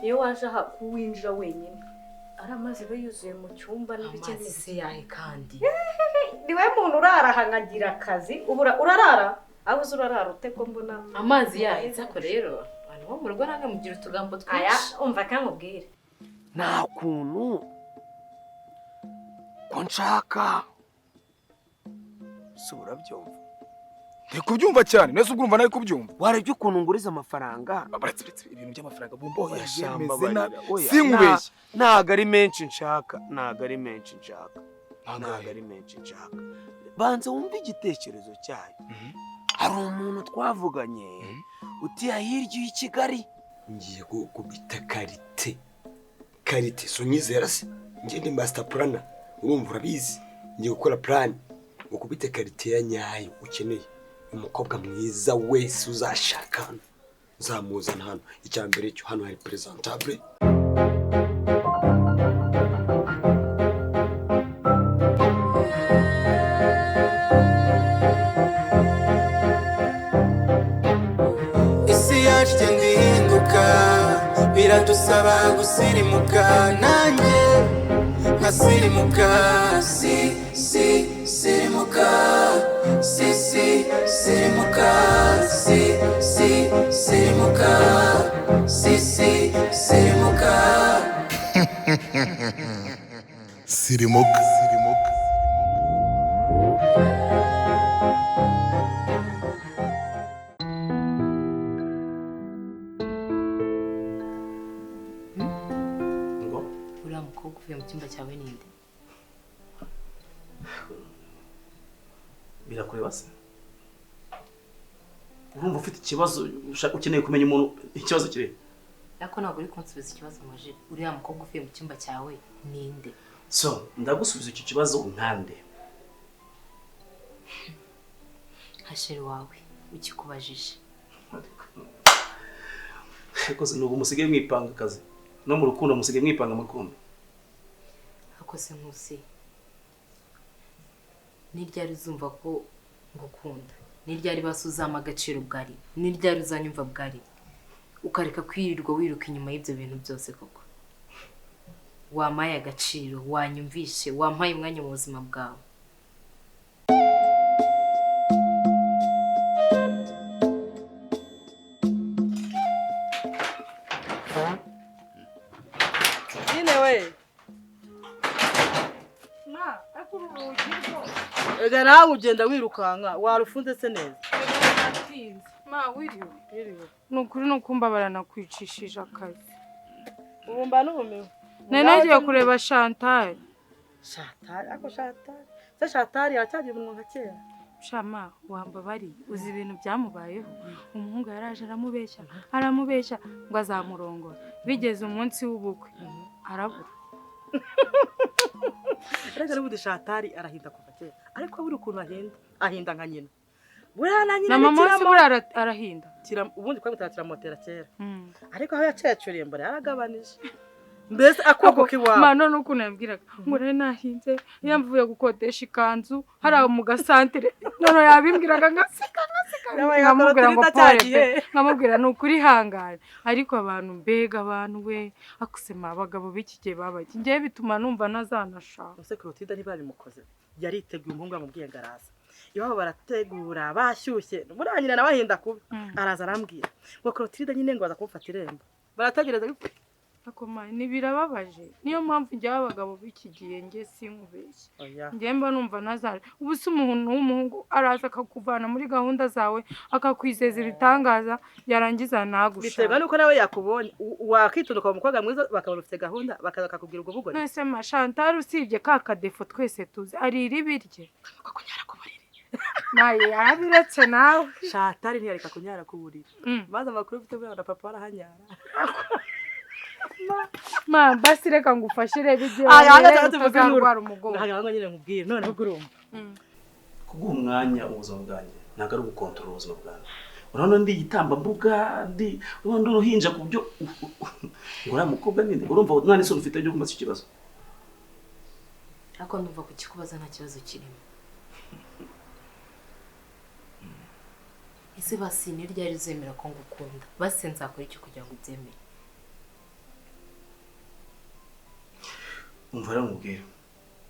Iyo waje aha kuwinjira wenyine ari amazi aba yuzuye mu cyumba n'ibiki. Amazi se yahe kandi? Niwe muntu urara aha nkagira akazi. Ubura urarara aho uzi urarara ute ko mbona amazi yahe? Nzako rero abantu bo mu rugo namwe mugira utugambo aya twinshi. Umva kankubwire. Nta kuntu ko nshaka si urabyumva? Ndi kubyumva cyane nese ubwo urumva nari kubyumva. Warebye ukuntu nguriza amafaranga? Baretse baretse ibintu by'amafaranga bumva Oya, yemeze shamba nabi. barira. Oya, Sinkubeshye. Ntago ari menshi nshaka, ntago ari menshi nshaka, ntago ari menshi nshaka. Banza wumve igitekerezo cyayo. Hari umuntu twavuganye utiya hirya y'i Kigali. Ngiye gukubita karite karite, so nyizera se njye ndi master planner, urumva urabizi, ngiye gukora plan ukubite karite ya nyayo ukeneye. Umukobwa mwiza wese uzashaka hano nzamuzana hano. Icya mbere cyo hano hari presentable. Isi yacu igenda ihinduka, biradusaba gusirimuka, nanjye nkasirimuka. Si si sirimuka, si si sirimuka, si si sirimuka, si si sirimuka. Sirimuka. Sirimuka. Ngo Uriya mukobwa uvuye mu cyumba cyawe ninde? Birakureba se? Urumva ufite ikibazo ukeneye kumenya umuntu ikibazo kiri? Ariko ntabwo uri kunsubiza ikibazo muje. Uriya mukobwa uvuye mu cyumba cyawe ninde? So ndagusubiza icyo kibazo nkande? Hasheri wawe ukikubajije. Ariko se nubu musigaye mwipanga akazi no mu rukundo, musigaye mwipanga mu rukundo? Ako se Nkusi, ni ryari uzumva ko ngukunda? Ni ryari basi uzampa agaciro bwari? Ni ryari uzanyumva bwari? Ukareka kwirirwa wiruka inyuma y'ibyo bintu byose koko? Wampaye agaciro, wanyumvishe, wampaye umwanya mu buzima bwawe. Nyine we. Ma, ariko uru rugi rwo Ega nawe ugenda wirukanka warufunze se neza? Natinze. Ma, wiriwe. Wiriwe. Ni ukuri ni ukumbabara nakwicishije akazi. Ubu mba numiwe. Nari nagiye kureba Chantal. Chantal, ariko Chantal. Se Chantal aracyagira umunwa nka kera? Shama, wambabariye uzi ibintu byamubayeho? Umuhungu yaraje aramubeshya, aramubeshya ngo azamurongora. Bigeze umunsi w'ubukwe arabura. Erega n'ubundi Chantal arahinda kuva kera. Ariko buri ukuntu ahinda, ahinda nka nyina. Buriya na nyina Na ni mama se kiramo. buriya arahinda. Ubundi twamwitaga kiramotera kera. Ariko aho yacecuriye mbona yaragabanije. Mbese akoko k'iwabo. Ma, none ukuntu yambwiraga ngo nari nahinze, iyo mvuye gukodesha ikanzu hari aho mu gasantere, none yabimbwiraga ngaseka ngaseka, Yabaye nkamubwira ngo nka pole cyagiye. pe, nkamubwira ni ukuri hangane. Ariko abantu mbega abantu we akusema abagabo b'iki gihe babaye njyewe bituma numva ntazanashaka. Ese Clotilde ntibabimukoze, yariteguye umuhungu amubwiye ngo araza iwabo, barategura bashyushye, buriya nyina nawe ahinda kubi. Araza arambwira ngo Clotilde nyine ngo aza kumufata irembo, barategereza. Ako ma, ni birababaje. Niyo mpamvu njyewe abagabo b'iki gihe njye sinkubeshye. Oya. Njye mba numva ntazara. Ubu se umuntu w'umuhungu araza akakuvana muri gahunda zawe, akakwizeza ibitangaza, yarangiza Biterwa ntagushake. nuko nawe yakubonye. Wakwitonda ukaba umukobwa mwiza, bakabona ufite gahunda, bakaza bakakubwira ubwo bugore. None se ma Chantal, usibye ka kadefo twese tuzi, arira ibirye. Kunyara ku buriri. Naye yarabiretse nawe. Chantal ntiyareka kunyara ku buriri. Maze amakuru ufite, buriya na papa arahanyara. Ma, basi reka ngufashe reba igihe Aya, wanyereye hano tuvuze inkuru. utazarwara umugongo. Ntabwo nyine nkubwire noneho ubwo urumva. Kuguha umwanya mu buzima bwanjye ntabwo ari ugukontorora ubuzima bwanjye. Urabona ndi igitambambuga, ndi urabona ndi uruhinja ku buryo ngo uriya mukobwa ninde? Urumva nta n'isoni ufite ryo kumbaza icyo kibazo? Ariko ndumva kukikubaza nta kibazo kirimo. Ese basi ni ryari uzemera ko ngukunda? Basi nzakora iki kugira ngo ubyemere? Umva rero nkubwire.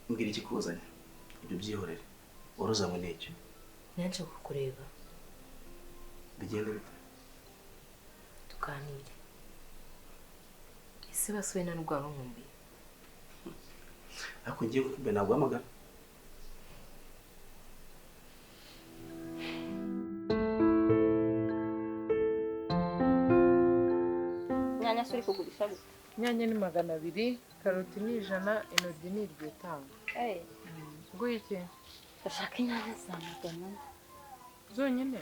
Mbwira ikikuzanye. Ibyo byihorere. Waruzanywe n'iki? Naje kukureba. Bigende bite? Tuganire. Ese basuye na rwaro nkumbi. Ariko ngiye kukumbe naguhamagara. Inyanya suri kugurisha gute? Inyanya ni 200, karoti ni 100, intoryi ni 5. Nguye iki? Ndashaka inyanya za 400. Zonyine?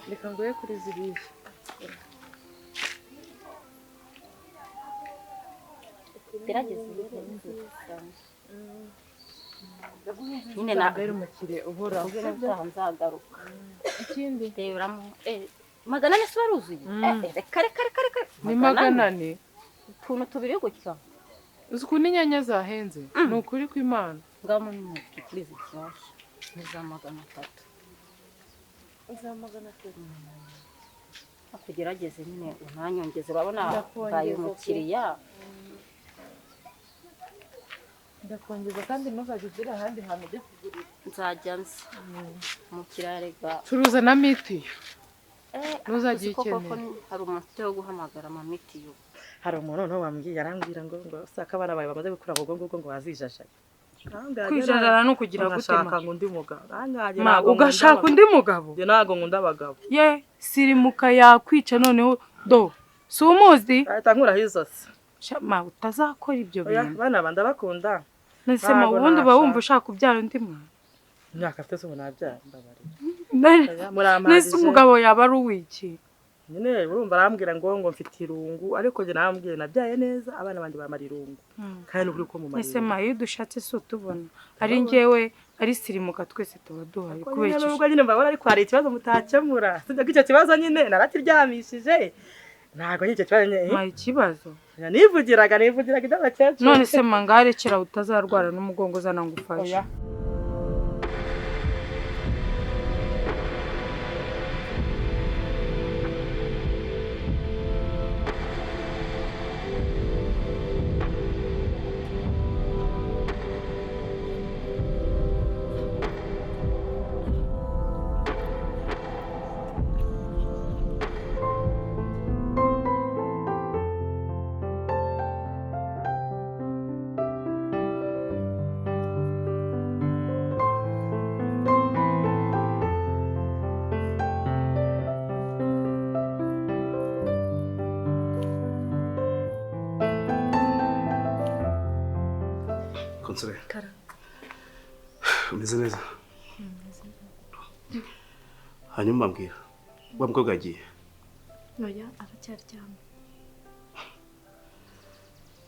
Reka nguye kuri ziriya. Gerageza urebe nziza. Nyine na umukire uhoraho. Nzagaruka. Ikindi reberamo 400 se waruzuye? Reka reka reka reka. Ni 400. Utuntu tubiri gutya. Uzi ukuntu inyanya zahenze? Ni ukuri kw'Imana. Ngamo ni kuri zishyashya. Ni za 300. Za 300. Akugerageze nyine unanyongeze urabona baye umukiriya. Ndakongeza kandi ntuzajya ugera ahandi hantu ujya kugurira. Nzajya nzi. Umukiriya rega. Curuza na mitiyu. Ntuzajya uyikenera. Hari umuntu wo guhamagara ama mitiyu. Hari umuntu noneho wambwiye arambwira ngo saka abana bawe bamaze gukura ngo ngo ngo bazijajaya. Kwijajara ni ukugira gute? Ugashaka undi mugabo. Ugashaka undi mugabo? Njye ntabwo nkunda abagabo. Ye, sirimuka yakwica noneho do. Si umuzi? Ahita nkuraho izosi. Ma utazakora ibyo bintu. Bana banda bakunda. Nese ma ubundi uba wumva ushaka kubyara undi mwana. Imyaka afite se ubu nabyara mbabarira. Nese umugabo yaba ari uwiki? Nyine urumva arambwira ngo mfite irungu ariko njye nambwiye nabyaye neza abana bandi bamara irungu. Kandi uri ko mu marira. Nese ma iyo dushatse si utubona. Ari njyewe ari sirimuka twese tuba duhaye kubera iki? Nubwo nyine mbabona ariko hari ikibazo mutakemura. Sijya ko icyo kibazo nyine narakiryamishije. Ntago icyo kibazo nyine. Ma ikibazo. Nivugiraga iby'abakecuru. None se ma ngarekera utazarwara n'umugongo uzana ngufashe. Umeze neza? Hanyuma mbwira, wa mukobwa yagiye? Oya, aracyaryamye.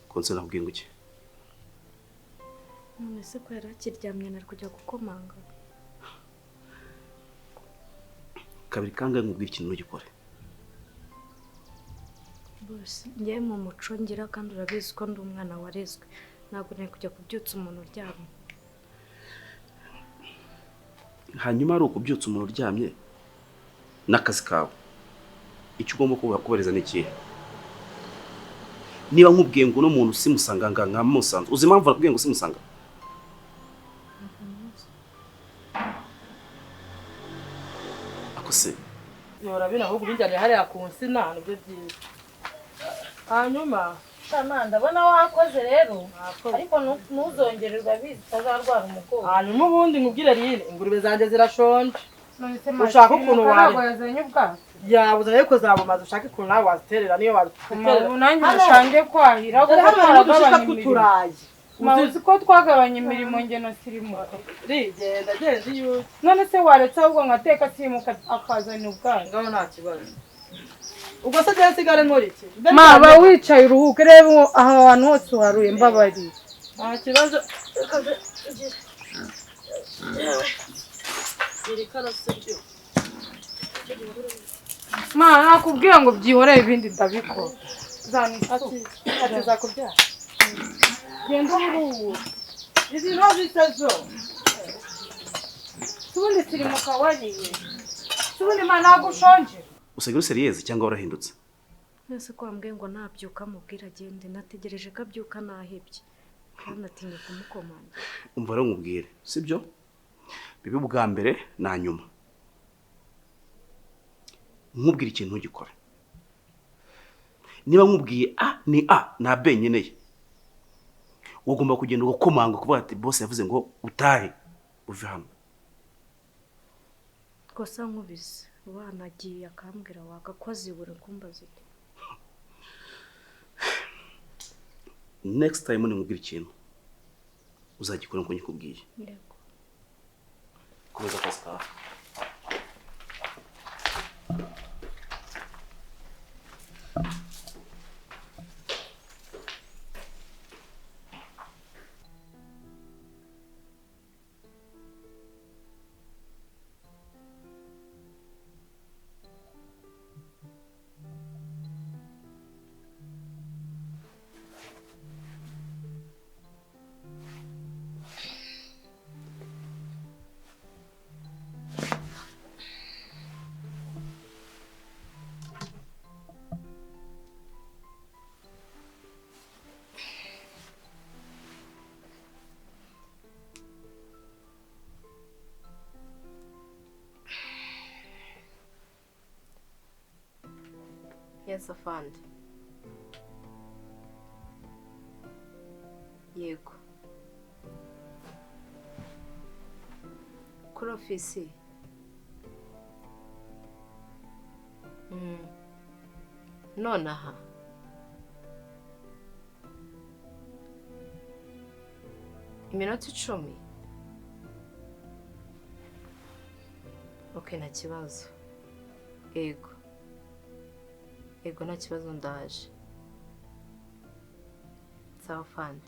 Konsole nakubwiye ngo iki? None se ko yari akiryamye nari kujya gukomanga? Kabiri kangahe nkubwira ikintu ntugikore? Bose njye mu muco ngira kandi urabizi ko ndi umwana warezwe. Ntabwo nari kujya kubyutsa umuntu uryamye. Hanyuma ari ukubyutsa umuntu uryamye n'akazi kawe. Icyo ugomba kubareza ni ikihe? Niba nkubwiye ngo uno muntu simusanga nkamusanze, uzi impamvu nakubwiye ngo simusanga? Ako se yorabina ahubwo ubinjyane hariya ku nsina nibyo byiza. Hanyuma Shama ndabona wakoze rero ariko ntuzongererwa bizi utazarwara umugongo. Hanyuma ubundi nkubwire rero ingurube zanjye zirashonje. Ushaka ukuntu wazanye ubwatsi yabuze ariko zabumaze ushaka ukuntu nawe waziterera niyo waziterera. Nanjye ushange kwahira kuko twaragabanya imirimo. Uzi ko twagabanya imirimo nge na sirimuka. Rigenda genda iyo. None se waretse ahubwo nkateka sirimuka akazana ubwatsi. Ngaho nta kibazo. Ubwo se njye nsigare nkora iki? Ma ba wicaye uruhuke reba aha hantu hose uharuye mbabariye. Nta kibazo. Ma nakubwira ngo byihorere ibindi ndabikora. Zana isuka. Ati zakubyara. Genda uruhuke. Izi ntozi zo. Ubundi sirimuka wariye. Ubundi ma ntabwo ushonje. Usigaye uri seriyeze cyangwa warahindutse? Nese ko wambwiye ngo nabyuka mubwira agende, nategereje ko abyuka nahebye. Kandi atinya kumukomanga. Umva rero nkubwire, sibyo? Bibe ubwa mbere na nyuma. Nkubwira ikintu ntugikore. Niba nkubwiye A ni A na B nkeneye. Ugomba kugenda ugakomanga kuvuga ati boss yavuze ngo utahe uve hano. Kosa nkubise wanagiye akambwira wagakoze ibura kumbaza iki. Next time nimubwira ikintu uzagikora nko nyikubwiye. Yego. Komeza akazi kawe. Yes, afande. Yego. Kuri ofisi. Nonaha. Iminota 10. Okay, nta kibazo. Yego. Ego nta kibazo ndaje. Sawa fande.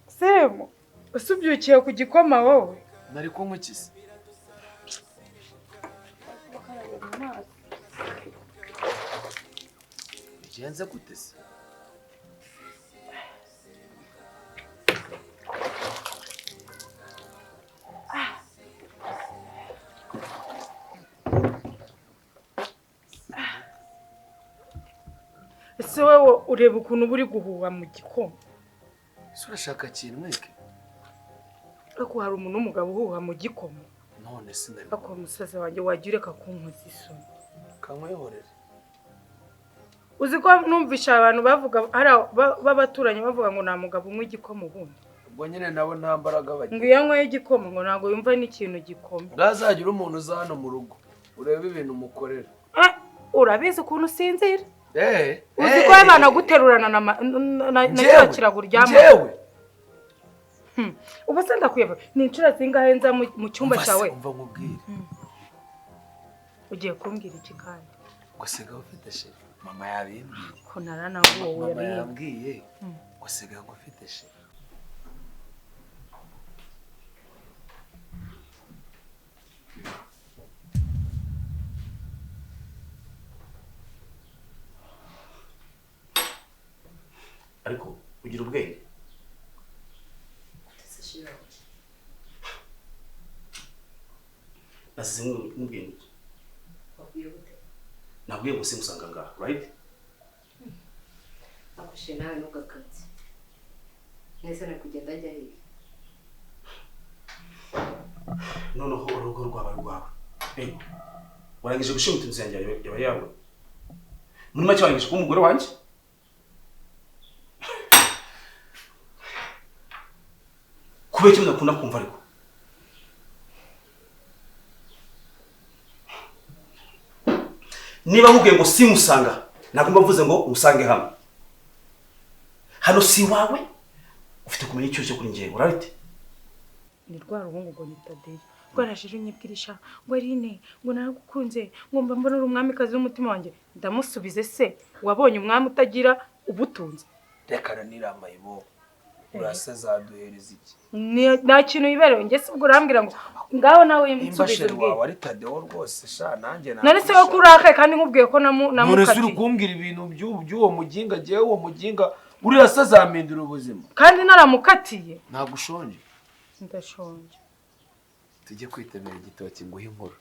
Semu, usubyukiye ku gikoma wowe? Nari kunywa iki se? Bigenze gute se? Ese wowe ureba ukuntu buri guhuha mu gikoma? Ese urashaka kintu mweke? Ariko hari umuntu w'umugabo uhuha mu gikoma. None sinari. Ariko musaza wanjye wajya ureka kunkoza isoni. Kankwihorere. Uzi ko numvisha abantu bavuga hari b'abaturanyi bavuga ngo nta mugabo unywa igikoma ubundi. Ubwo nyine nabo nta mbaraga bagira. Ngo iyo anyweye igikoma ngo ntabwo yumva n'ikintu gikoma. Bwazagira umuntu uza hano mu rugo urebe ibintu umukorera. Urabizi ukuntu usinzira? Uzi ko abana guterurana na cya kirago uryama. Ubu se ndakuyeba ni inshuro zingahe nza mu cyumba cyawe? Umva nkubwire. Ugiye kumbwira iki kandi? Gusiga ufite sheri. Mama yabimbwiye. Ko naranagowe mama yambwiye gusiga ngo ufite sheri. Ariko ugira ubwenge. Nasize nkubwiye. Nabwiye ngo simusanga ngaha, right? Akushe nawe ntugakabye. Nese na kugenda ajya hehe? Noneho urugo rwawe rwawe. Warangije gushimuta inzu yanjye yaba yawe. Muri make warangije kuba umugore wanjye? Kubera iki mudakunda kumva ariko? Niba nkubwiye ngo simusanga, ntabwo mba mvuze ngo umusange hano. Hano si wawe, ufite kumenya icyo cyo kuri njyewe, urabite? Ni rwa ruhungu ngo ni Tadeyo. Rwarashije unyibwirisha ngo Aline, ngo naragukunze, ngo mba mbona uri umwamikazi w'umutima wanjye. Ndamusubize se, wabonye umwami utagira ubutunzi? Reka niramaye bo. Urasa azaduhereza iki? Nta kintu yiberewe. Njye se ubwo urambwira ngo ngaho nawe Nimba nsubize chéri ubwire. wawe ari Tadewo rwose sha, nanjye None se wowe ko urakaye kandi nkubwiye ko None se uri namukatiye? kumbwira ibintu by'uwo muginga? Jyewe uwo muginga uriya se azampindura ubuzima? Kandi naramukatiye. Ntabwo ushonje? Ndashonje. Tujye kwitemera igitoki nguhe inkuru.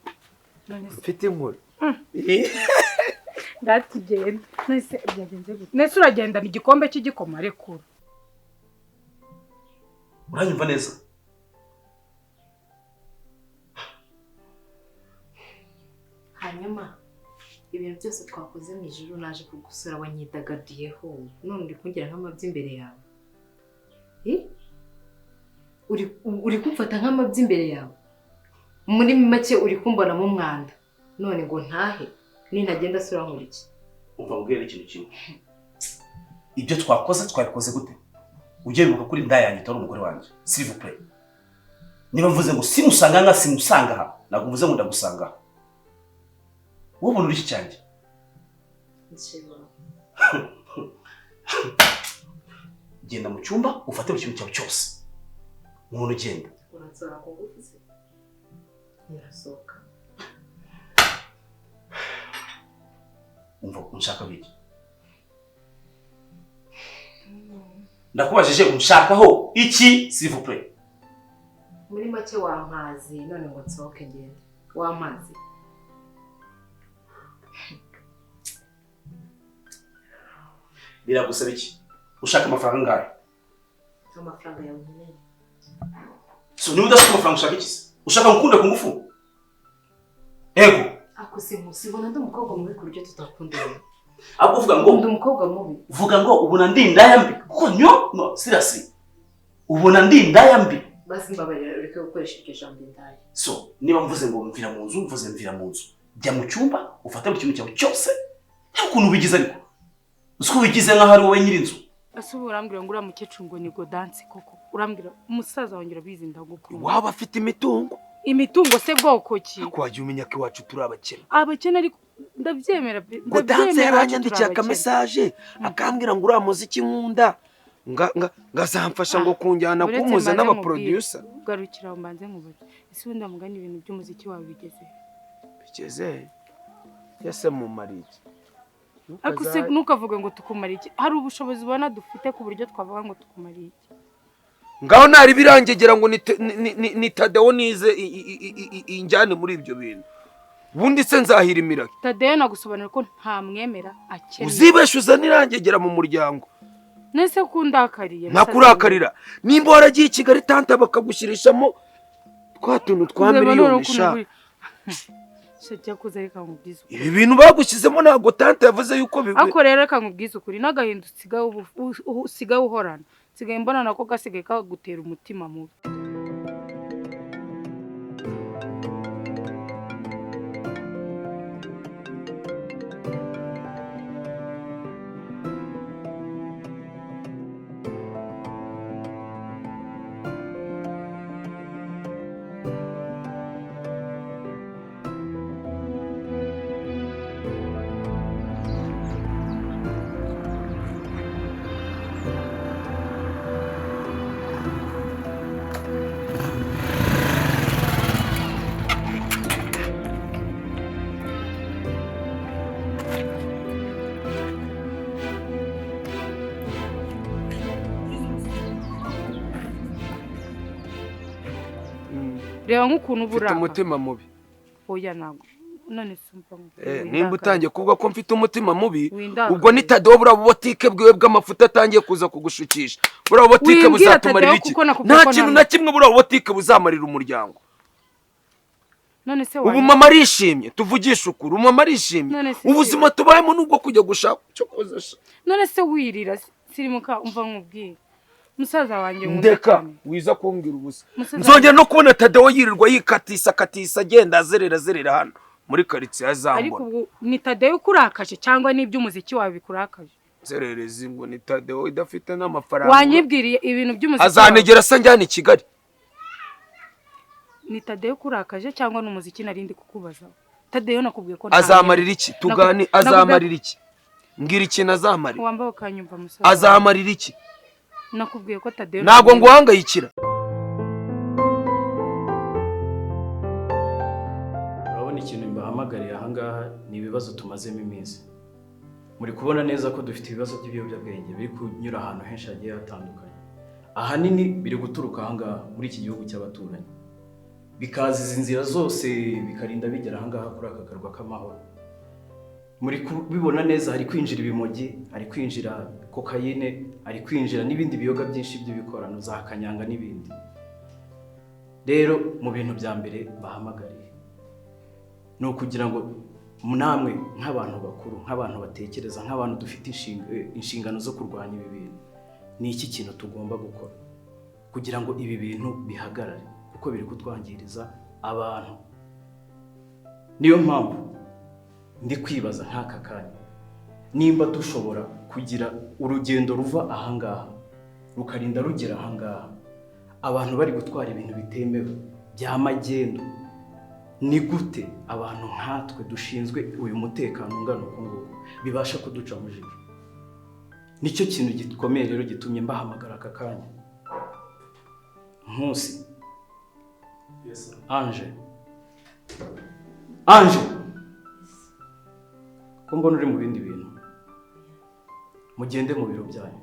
None se Mfite inkuru. Ndatugenda. None se byagenze gute? None se uragendana igikombe cy'igikoma? Rekura. Uranyumva neza? Hanyuma ibintu byose twakoze mu ijoro naje kugusura wanyidagaduyeho, none uri kungira nk'amabyi imbere yawe. Eh? Uri kumfata nk'amabyi imbere yawe, muri make uri kumbonamo umwanda, none ngo ntahe? Nintagenda sura nkora iki? Umva nkubwire ikintu kimwe. Ibyo twakoze twabikoze gute? Ujye wibuka kuri inda yanjye utari umugore wanjye, s'il vous plaît. Niba mvuze ngo simusanga nka simusanga aha, ntabwo mvuze ngo ndagusanga aha. Wowe ubona uri iki cyanjye? Nshima. Genda mu cyumba ufate buri kintu cyawe cyose. Umuntu ugenda. Uransora ku ngufu se? Nirasohoka. Umva, unshaka biki? Ndakubajije, unshakaho iki, s'il vous plaît? Muri make wampazi, none ngo nsohoke ngende? Wamazi. Biragusaba iki? Ushaka amafaranga angahe? Amafaranga yawe nkeneye. So niba udashaka amafaranga, ushaka iki se? Ushaka ngukunda ku ngufu? Ego. Ako se Nkusi, ubona ndi umukobwa mubi ku buryo tutakundana? Ahubwo uvuga ngo Ndi umukobwa mubi? Vuga ngo ubona ndi indaya mbi, kuko nyo no seriously, ubona ndi indaya mbi? Basi mbabarira ureke gukoresha iryo jambo indaya. So niba mvuze ngo mvira mu nzu, mvuze mvira mu nzu. Jya mu cyumba ufate buri kintu cyawe cyose. Nta ukuntu ubigize, ariko uzi ko wigize nk'aho ari wowe nyir'inzu. Ese ubu urambwira ngo uriya mukecuru ngo ni Godansi koko? Urambwira umusaza wanjye, urabizi ndagukunda. Waba afite imitungo. Imitungo se bwoko ki? Ariko wajya umenya ko iwacu turi abakene. Abakene, ariko ndabyemera pe, Godanse ndabyemera, iwacu turi yaranyandikiye abakene. Akamesaje akambwira ngo uriya muziki nkunda ngazamfasha ngo kunjyana Uretse kumuza mbanze n'abaproducer. nkubwire, garukira aho mbanze nkubaze. Ese ubundi mugani ibintu by'umuziki wawe bigeze? Bigeze ese mumara iki? Ariko se ntukavuge ngo tukumara iki? Hari ubushobozi ubona dufite ku buryo twavuga ngo tukumara iki? Ngaho ntari birangegera ngo ni Tadewo nize injyane muri ibyo bintu. Ubundi se nzahirimira? Tadeyo nagusobanurira ko ntamwemera, akennye. Uzibeshuza nirangegera mu muryango. Nese kundakariye? Nakurakarira nimba waragiye i Kigali, tanta bakagushyirishamo twa tuntu twa miliyoni sha. Shajya kuza, reka nkubwize ukuri. Ibi bintu bagushyizemo ntabwo tante yavuze yuko Ariko rero reka nkubwize ukuri, n'agahinda usigaye uhorana, nsigaye mbona nako gasigaye kagutera umutima mubi. Reba nk'ukuntu Mfite uburaka. umutima mubi? Oya, ntabwo. None se umva Eh, nimba utangiye kuvuga ko mfite umutima mubi, Windakariye. ubwo ni Tadewo, buriya bubotike bwiwe bw'amafuta atangiye kuza kugushukisha. Buriya bubotike Wimbwira buzatumarira Tadewo iki? kuko nakubwiye Nta ko kintu nta- na kimwe buriya bubotike buzamarira umuryango. None se Ubu mama arishimye, tuvugishe ukuri, ubu mama arishimye? None se Ubuzima tubayemo nubwo kujya gushaka cyo koza sha. None se wirira, sirimuka, umva nkubwire musaza wanjye nkunda Ndeka, cyane. wiza kumbwira ubusa. Musaza Nzongera no kubona Tadewo yirirwa yikatisa katisa, agenda azerera azerera hano muri karitsiye, Ariko azambona. ubu ni Tadeyo ukurakaje cyangwa n'iby'umuziki wawe bikurakaje? Nzererezi ngo ni Tadewo idafite n'amafaranga. Wanyibwiriye ibintu by'umuziki wawe. Azanegera se njyana i Kigali? Ni Tadeyo ukurakaje cyangwa n'umuziki? Narindi kukubaza. Tadeyo nakubwiye ko nta Azamarira iki? Tugani, azamarira iki? Mbwira ikintu azamarira. Wambaye ukanyumva musaza wanjye. Azamarira iki? Nakubwiye ko Tadeyo ntabwo nguhangayikira. Urabona ikintu mbahamagariye aha ngaha ni ibibazo tumazemo iminsi. Muri kubona neza ko dufite ibibazo by'ibiyobyabwenge biri kunyura ahantu henshi hagiye hatandukanye. Ahanini biri guturuka aha ngaha muri iki gihugu cy'abaturanyi. Bikaza izi nzira zose bikarinda bigera aha ngaha kuri aka karwa k'amahoro. Muri kubibona neza hari kwinjira ibimogi, hari kwinjira kokayine, hari kwinjira n'ibindi biyoga byinshi by'ibikorano za kanyanga n'ibindi. Rero mu bintu bya mbere bahamagariye ni ukugira ngo namwe nk'abantu bakuru, nk'abantu batekereza, nk'abantu dufite inshingano zo kurwanya ibi bintu, ni iki kintu tugomba gukora kugira ngo ibi bintu bihagarare, kuko biri kutwangiriza abantu. Niyo mpamvu ndi kwibaza nk'aka kanya nimba dushobora kugira urugendo ruva ahangaha rukarinda rugera ahangaha, abantu bari gutwara ibintu bitemewe bya magendu. Ni gute abantu nkatwe dushinzwe uyu mutekano ungana uku nguku bibasha kuduca mu jisho? Nicyo kintu gikomeye rero gitumye mbahamagara aka kanya. Nkusi, Ange, Ange, ko mbona uri mu bindi bintu, mugende mu biro byanyu.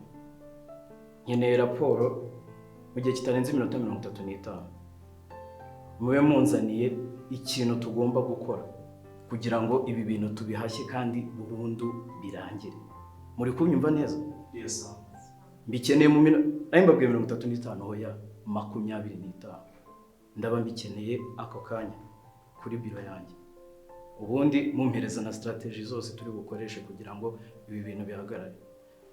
Nkeneye raporo mu gihe kitarenze iminota 35. Mube munzaniye ikintu tugomba gukora kugira ngo ibi bintu tubihashye kandi burundu birangire. Muri kunyumva neza? Yes sir. Mbikeneye mu minota, nayo mbabwiye 35, hoya 25. Ndaba mbikeneye ako kanya kuri biro yanjye. Ubundi mumpereza na strategy zose turi bukoreshe kugira ngo ibi bintu bihagarare.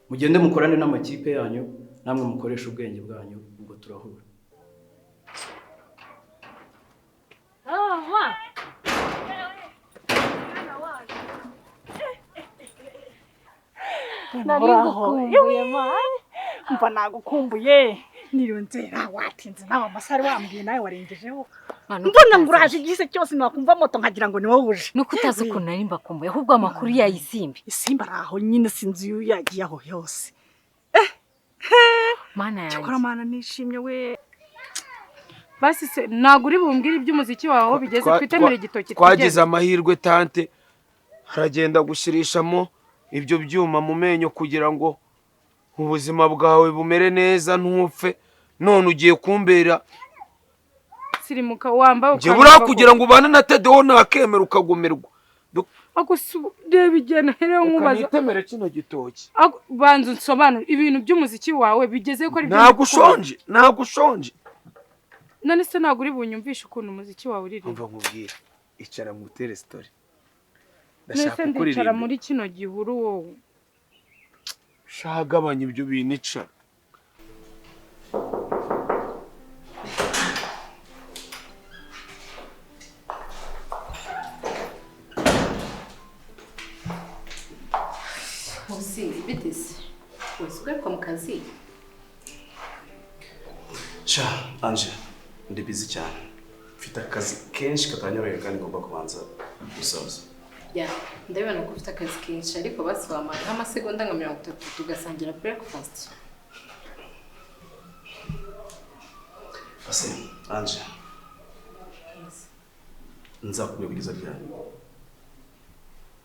Mugende mukorane n'amakipe yanyu, namwe mukoreshe ubwenge bwanyu, ubwo turahura. Mva nagukumbuye nirunzera watinze nawe amasari wambwiye nawe warengejeho. Mbona nguraje igise cyose nakumva moto nkagira ngo ni wowe uje. Nuko utazi ukuntu nari mbakumbuye, ahubwo amakuru ya Isimbi. Isimbi araho nyine sinzi iyo yagiye aho yose. Mana yanjye. Cyakora mana nishimye we. Basi se ntabwo uri bumbwire iby'umuziki wawe aho bigeze, twitemere igitoki. Twagize amahirwe tante haragenda gushirishamo ibyo byuma mu menyo kugira ngo ubuzima bwawe bumere neza ntupfe, none ugiye kumbera sirimuka wambaye ukaba buriya kugira ngo ubane na Tadeyo nakemera ukagumirwa. Reba igihe naherewe nkubaza. Nitemere kino gitoki. Banza unsobanure ibintu by'umuziki wawe bigeze ko ari byo. Ntabwo ushonje, ntabwo ushonje. None se ntabwo uri bunyumvishe ukuntu umuziki wawe uririmba? Umva nkubwire, icara ngutere story. Ndashaka kuririmba muri kino gihuru wowe. Shagabanya ibyo bintu icara. Nkusi, biteze. Wese ugaruka mu kazi? Sha, Ange, ndi busy cyane. Mfite akazi kenshi katanyoroheye kandi ngomba kubanza gusoza. Ya, ndabibona ko ufite akazi kenshi ariko basi wamara nk'amasegonda nka 30 tugasangira breakfast. Ase, Ange. Nzakubwira ryari.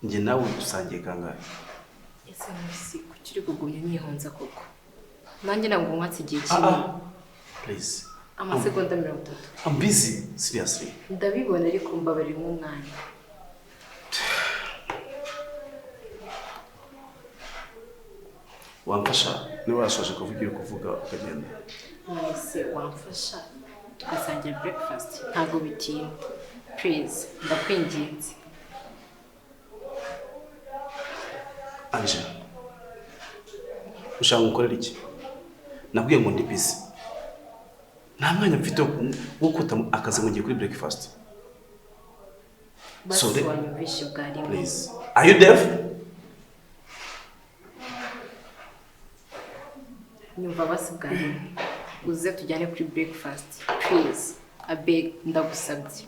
Njye nawe dusangiye kangahe? Ese Nkusi, kuki uri kugumya unyihonza koko? Nanjye ntabwo nkwatse igihe kinini. Please. Amasegonda 30. I'm busy, seriously. Ndabibona ariko mbabarira umwanya. Wamfasha niba washoje kuvuga iri kuvuga ukagenda. None wamfasha tugasangira breakfast, ntabwo bitinda. Please, ndakwinginze. Ange, ushaka gukorera iki? Nabwiye ngo ndi busy. Nta mwanya mfite wo kuta akazi ngo ngiye kuri breakfast. Basi wanyumvishe bwa rimwe. Please. Are you deaf? Nyumva basi bwa rimwe. Uze tujyane kuri breakfast. Please. I beg, ndagusabye.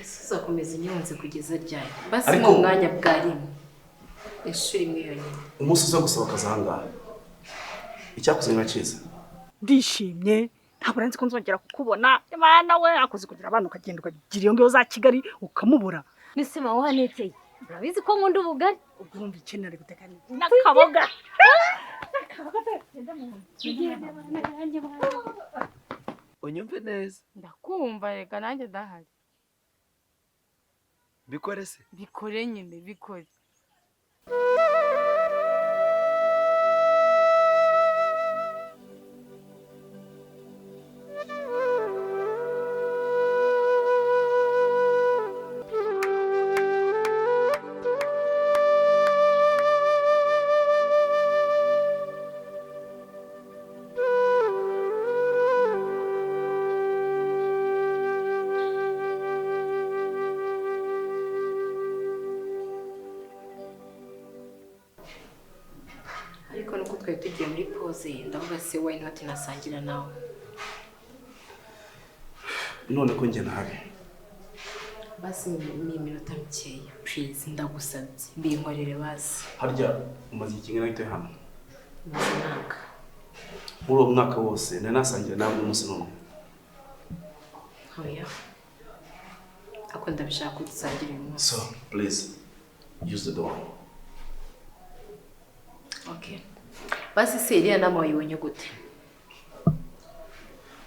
Ese Uzakomeza unyonze kugeza ryari? Basi Ariko- mu mwanya bwa rimwe. Inshuro imwe yonyine. Umunsi uza gusaba akazi ahangaha, icyakuzanye urakizi. Ndishimye, ntabwo nzi ko nzongera kukubona. Imana we, akoze kugira abana ukagenda ukagira iyo ngiyo za Kigali ukamubura. Nise mama waneteye. Urabizi ko nkunda ubugari. Ubwo urumva ikintu ari guteka n'akaboga. Unyumve neza. Ndakumva reka nanjye ndahari. Bikore se. Bikore nyine, bikore. Ariko nuko twari tugiye muri pause, ndavuga se why not nasangira nawe. None ko njye ntahari. Basi ni iminota mikeya, please ndagusabye. Binkorere basi. Harya umaze igihe kingana gite hano? Maze umwaka. Muri uwo mwaka wose nari nasangira nawe n'umunsi n'umwe. Oya. Ako ndabishaka ko dusangira uyu munsi. So please use the door. Okay. Basi se iriya nama wayibonye gute?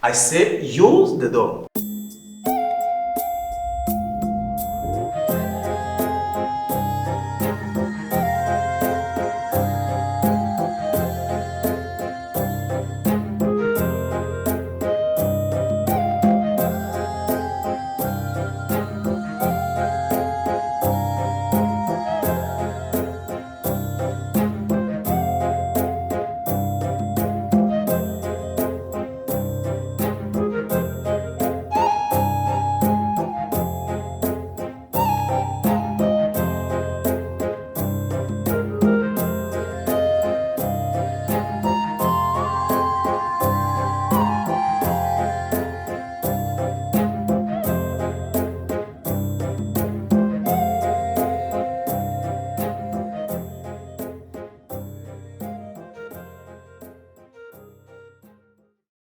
I say use the door.